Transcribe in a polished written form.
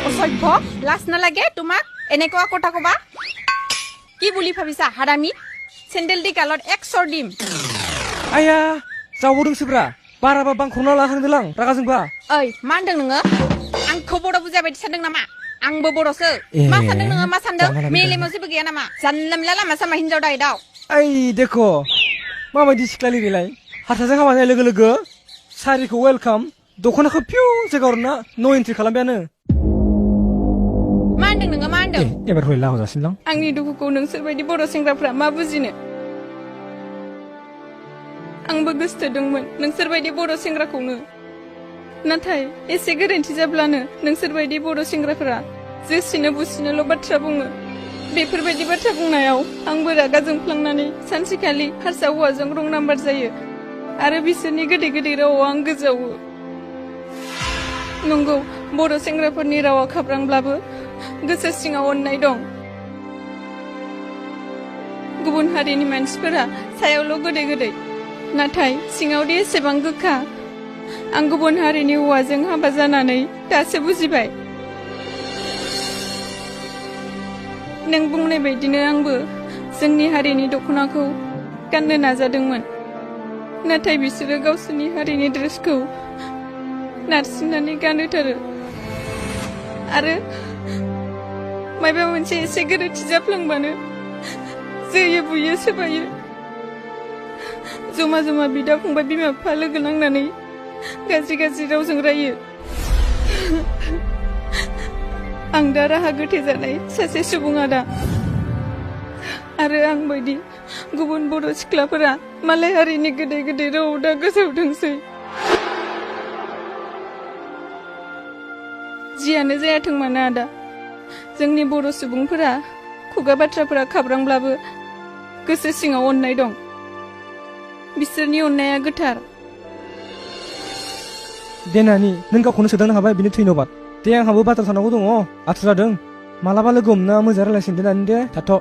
অসভ্য লাজ নালাগে তোমাক এনেকুৱা কথা কবা কি বুলি ভাবিছা হাৰামি চেন্ডেল দি গালত 100 দিম आया जावदोंसोब्रा बाराबा बांखौना लाखांदोलां रागा जोंबा ओइ मा होनदों नोङो आंखौ बर' बुजायबायदि सानदों नामा आंबो बर'सो मा सानदों नोङो मा सानदों मेलेमाव जेबो गैया नामा जानला मोनला लामा सामा हिनजाव दायदाव ओइ देखो माबायदि सिख्ला लिरैलाय हारसाजों हाबा जानाय लोगो लोगो सारिखौ वेलकाम दख'नाखौ फिउ जायगायावना नो एन्ट्रि खालामबायानो मा होनदों नोङो मा होनदों एबार हरै लाहर जासिनलां आंनि दुखुखौ नोंसोरबायदि बर' सेंग्राफ्रा मा बुजिनो आंबो गोसोथोदोंमोन नोंसोरबायदि बर' सेंग्राखौनो नाथाय एसे गोरोन्थि जाब्लानो नोंसोरबायदि बर' सेंग्राफोरा जोसिनो बुसिनोल' बाथ्रा बुङो बेफोरबायदि बाथ्रा बुंनायाव आंबो रागा जोंफ्लांनानै सानसेखालि हारसा हौवाजों रं नाम्बार जायो आरो बिसोरनि गोदै गोदै रावाव आं गोजावो नंगौ बर' सेंग्राफोरनि रावा खाब्रांब्लाबो गोसो सिङाव अननाय दं गुबुन हारिनि मानसिफोरा सायावल' गोदै गोदै नाथाय सिङावदि एसेबां गोखा आं गुबुन हारिनि हौवाजों हाबा जानानै दासो बुजिबाय नों बुंनाय बायदिनो आंबो जोंनि हारिनि दख'नाखौ गाननो नाजादोंमोन नाथाय बिसोरो गावसोरनि हारिनि ड्रेसखौ नारसिननानै गानहोथारो आरो माबा मोनसे एसे गोरोन्थि जाफ्लांबानो जोयो बुयो सोबायो जमा जमा बिदा फंबाय बिमा बिफा लोगो नांनानै गाज्रि गाज्रि रावजों रायो आं दा राहा गोथे जानाय सासे सुबुङा दा आरो आं बायदि गुबुन बर' सिख्लाफोरा मालाय हारिनि गोदै गोदै राव दा गोसावदोंसै जियानो जायाथों मानो आदा जोंनि बर' सुबुंफोरा खुगा बाथ्राफोरा खाब्रांब्लाबो गोसो सिङाव अननाय दं बिसोरनि अननाया गोथार देनानि नों गावखौनो सोदांनो हाबाय बिनि धन्यबाद दे आंहाबो बाथ्रा साननांगौ दङ आथुर जादों मालाबा लोगो हमना मोजां रायलायसिन देनानि दे थाथ'